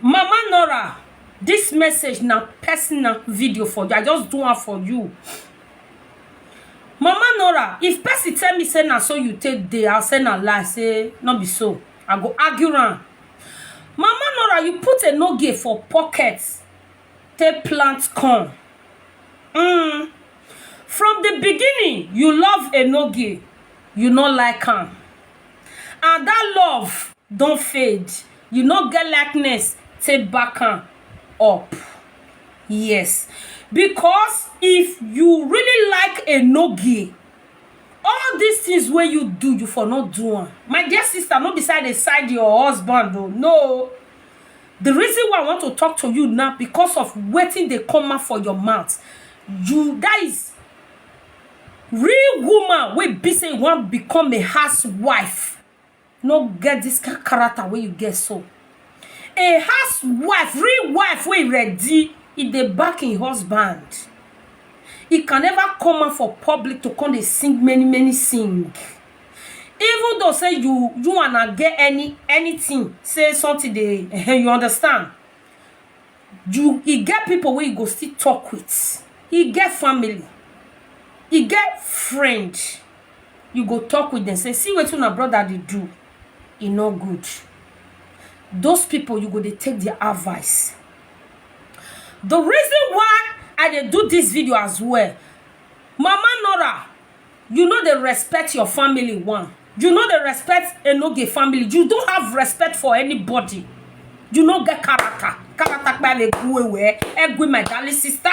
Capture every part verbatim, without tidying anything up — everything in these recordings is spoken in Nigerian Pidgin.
Mama Nora, this message na personal video for you. I just do one for you. Mama Nora, if person tell me say na so you take dey, I'll say na lie, say no be so. I go argue am. Mama Nora, you put enoge for pocket, take plant corn. Mm. From the beginning, you love enoge, you no like am. And that love don fade. You no get likeness, take back am up. Yes. Because if you really like enoge, all these things wey you do, you for no do am. My dear sister, no be say I dey side your husband o. No. The reason why I want to talk to you now, because of wetin dey come out for your mouth. You, that is real woman wey be say you wan become a housewife, no get this kind character wey you get so. A housewife, real wife wey ready, e dey back im husband. E can never come out for public to come dey sing many many sing. Even though say you you and I get any anything, say something dey, you understand. You, e get people wey you go still talk with. E get family. E get friend. You go talk with them, say, see wetin una brother dey do. E no good. Those people, you go dey take their advice. The reason why I dey do this video as well, Mama Nora, you no dey respect your family one. You no dey respect enoge family. You don't have respect for anybody. You no get character. Character kpale guwe we egwe, my darling sister.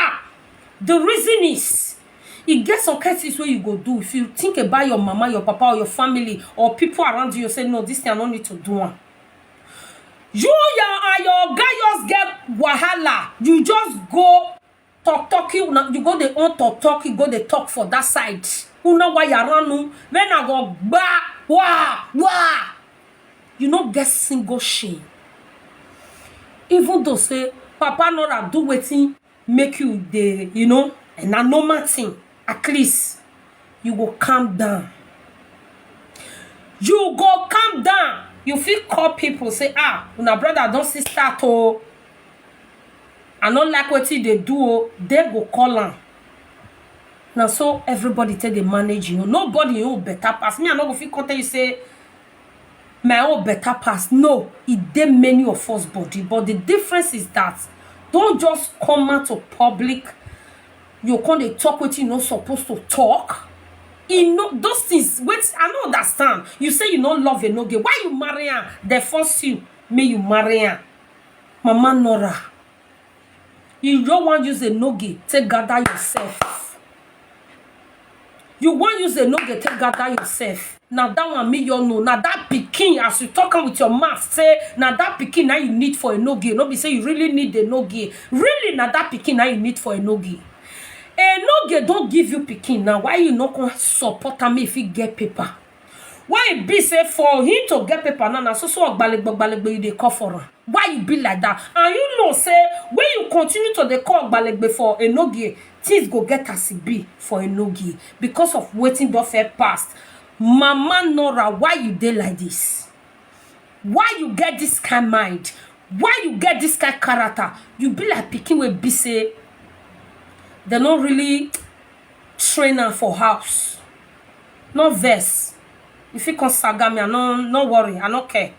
The reason is, e get some cases wey you go do. If you think about your mama, your papa, or your family, or people around you, you say, no, this thing I no need to do am. You, your and your guy just get wahala. You just go talk talk, you na, you go dey on talk talk, you go dey talk for that side. Una waya ranu, when I go gba, wa wa. You no get single shame. Even though say Papa Nora do wetin make you dey, you know, and na normal thing, at least you go calm down. You go calm down. You fit call people, say, ah, una brother don see start o. I no like wetin you dey do o. They go call am. Na so everybody take dey manage you. Nobody you better pass me. I no go fit come tell you say my own better pass. No, e dey many of us body, but the difference is that don't just come out to public. You come dey talk wetin you no suppose to talk. E no, those things, wait, I no understand. You say you no love enoge. Why you marry am? They force you, make you marry am. Mama Nora, you just wan use enoge take gather yourself. You wan use enoge take gather yourself. Na that one me you know. Na that pikin, as you talk am with your mouth, say na that pikin na you need for enoge. No be say you really need enoge. Really, na that pikin na you need for enoge. Enoge don give you pikin now. Why you no come support am if he get paper? Why e be say for him to get paper now, na so so ogbalegbo ogbalegbo you dey call for am? Why you be like that? And you know say when you continue to dey call ogbalegbo for enoge, things go get as e be for enoge because of wetin don first past. Mama Nora, why you dey like this? Why you get this kind mind? Why you get this kind character? You be like pikin wey be say they no really train am for house. No vex. You fit come saga me, I no, no worry, I no care.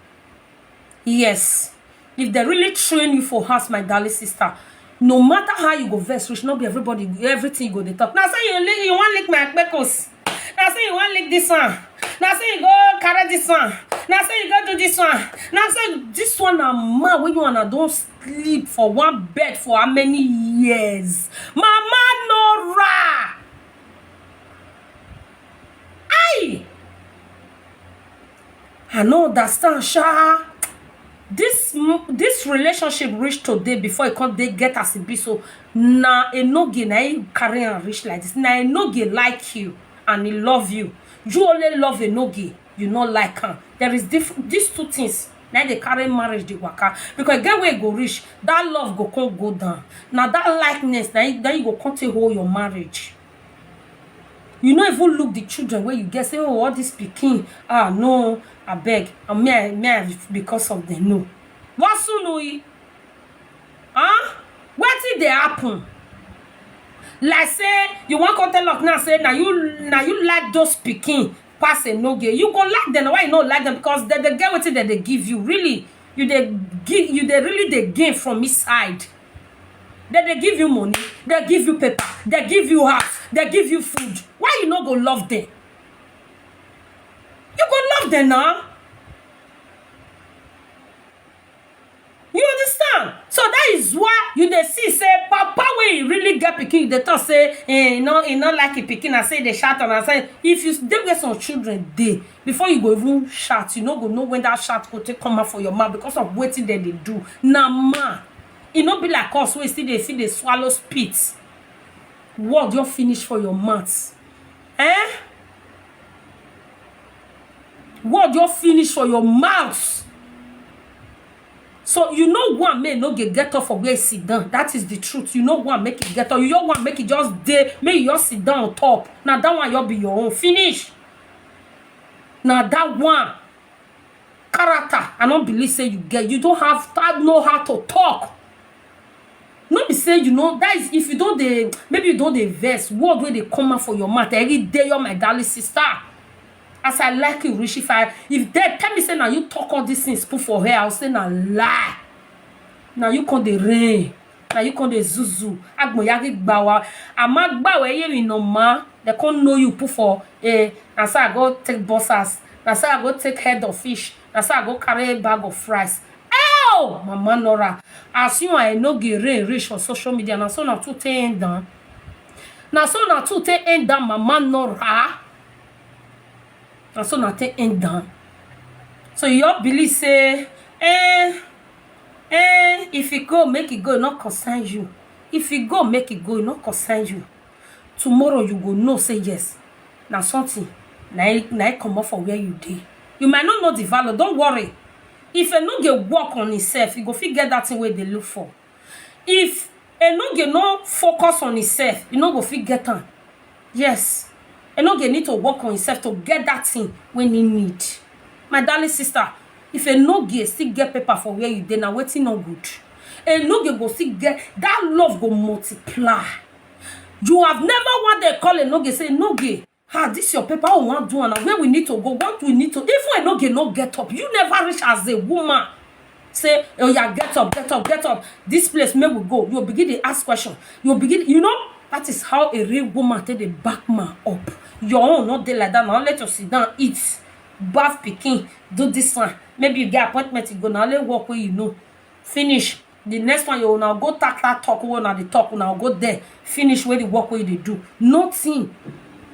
Yes. If they really train you for house, my darling sister, no matter how you go vex reach, no be everybody, everything you go dey talk. Na say you lick, you wan lick my kpekos. Na say you wan lick this one. Na say you go carry this one. Na say you go do this one. Na say this one na man wey you and I don sleep for one bed for how many years? Mama Nora. Aye. I no understand, sha. This m- this relationship reach today before e come dey get as e be so. Na enoge na him carry am reach like this. Na enoge like you and he love you. You only love enoge. You no like am. There is diff- these two things na dey carry marriage dey waka, because e get where e go reach, that love go come go down. Na that likeness na him- na him go come take hold your marriage. You no even look the children wey you get, say, oh, all this pikin, ah, no, abeg, and me I me I because of them, no. Wasu no e. Huh? Wetin dey happen? Like say you wan come tell us now say na you na you like those pikin pass Enoge. You go like them, why you no like them? Because they dey get wetin dem dey give you. Really, you dey give you dey really dey gain from inside. Dem dey give you money, dem give you paper, dem give you house, dem give you food. Why you no go love them? You go love them now. You understand? So that is why you dey see say papa wey he really get pikin, you dey talk say eh, he no he no like him pikin, and say dey shout on and say if you dey where some children dey, before you go even shout, you no go know when that shout go take come out for your mouth because of wetin dem dey do. Na man, e no be like us wey still dey fit dey swallow spit. Word don finish for your mouth. Eh? Word don finish for your mouth. So you no want make Enoge get up for where he sit down. That is the truth. You no want make he get up. You no want make he just dey, make he just sit down on top. Na that one you be your own. Finish. Na that one. Character, I no believe say you get. You don't have that know how to talk. No be say you know that is if you don dey maybe you don dey vex, word wey dey come out for your mouth every day, you're my darling sister. As I like you reach, if I if they tell me say na you talk all these things put for here, I will say na lie. Na you come dey rain, na you come dey zuzu. Agbonyagi gbawa, ama gbawa eye mi no ma. They come know you put for eh. Na so I go take bossers, na so I go take head of fish, na so I go carry bag of rice. Oh, Mama Nora, as you and Enoge rain reach for social media, na so na two take end down. Na so na two take end down, Mama Nora. Na so na take end down. So you all believe say, eh, eh, if you go, make it go, not concern you. If you go, make it go, not concern you. Tomorrow you go know say yes, na something na e na e comot for where you dey. You might not know the value, don't worry. If Enoge work on himself, he go fit get that thing wey dey look for. If Enoge no focus on himself, he no go fit get am. Yes, Enoge need to work on himself to get that thing wey he need. My darling sister, if Enoge still get paper for where you dey, na wetin no good. Enoge go still get that love go multiply. You have never one day call Enoge say, Enoge, ah, this your paper, I want do am. Where we need to go, what we need to. Even Enoge no get up. You never reach as a woman. Say, oh yeah, get up, get up, get up. This place, may we go. You begin to ask question. You begin, you know, that is how a real woman take the back man up. Your own not dey like that. Now let you sit down, eat, bath, pikin, do this one. Maybe you get appointment, you go now. Let work where you know. Finish. The next one you now go tack that talk wey una dey talk, una go there finish wey the work wey you dey do. Nothing.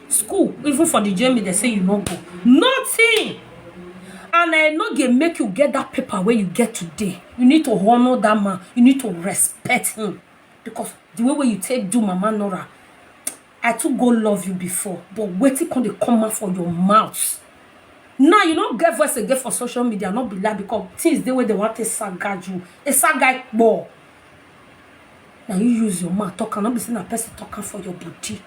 School, even for the J M E, they say you no go. Nothing. And I no get make you get that paper where you get today. You need to honor that man. You need to respect him because the way where you take do Mama Nora, I too go love you before, but wetin come dey come out for your mouth? Now you no get voice again for social media, no be lie, because things dey wey dem wan take saga you. A saga ball. Now you use your mouth talk, and no be say na person talk am for your body.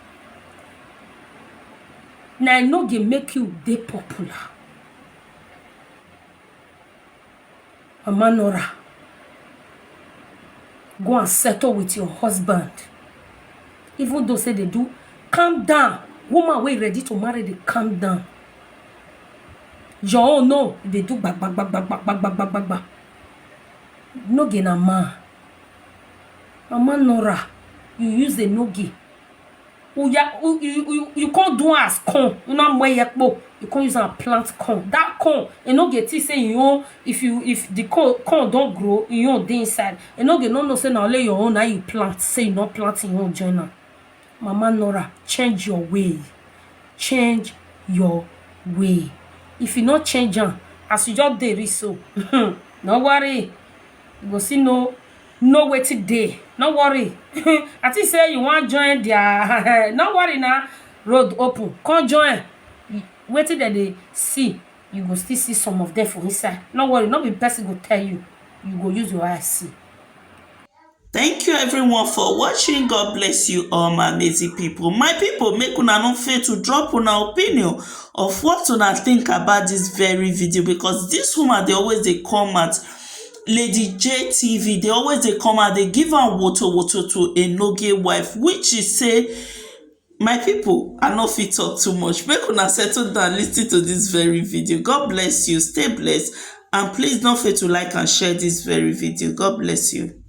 Now I no dey make you dey popular. Mama Nora, go and settle with your husband. Even though say they do, calm down. Woman wey ready to marry, they calm down. Your own no, they do gbag gbag gbag gbag gbag gbag gbag gbag gbag. Enoge na man. Mama Nora, you use Enoge. Oya, you, you, you, you can't do as corn. You know where you go. You can't use and plant corn. That corn, you no get to say you own. If you if the corn, corn don't grow, you own dey inside. You no get no no say na only your own. Now you plant. Say you not planting your own journal. Mama Nora, change your way. Change your way. If you not change am, as you just dey reach so, no worry. You go see no no wetin dey. No worry. I think say you wan join their no worry na. Road open. Come join. Wetin dem dey see, you go still see some of them for inside. No worry, no be person go tell you. You go use your eye see. Thank you everyone for watching. God bless you all, my amazing people. My people, make una no fail to drop una opinion of what una think about this very video, because this woman dey always dey come out Lady J T V dey always dey come out dey give am woto woto to Enogie wife, which is say, my people, I no fit talk too much. Make una settle down, listen to this very video. God bless you, stay blessed, and please don't fail to like and share this very video. God bless you.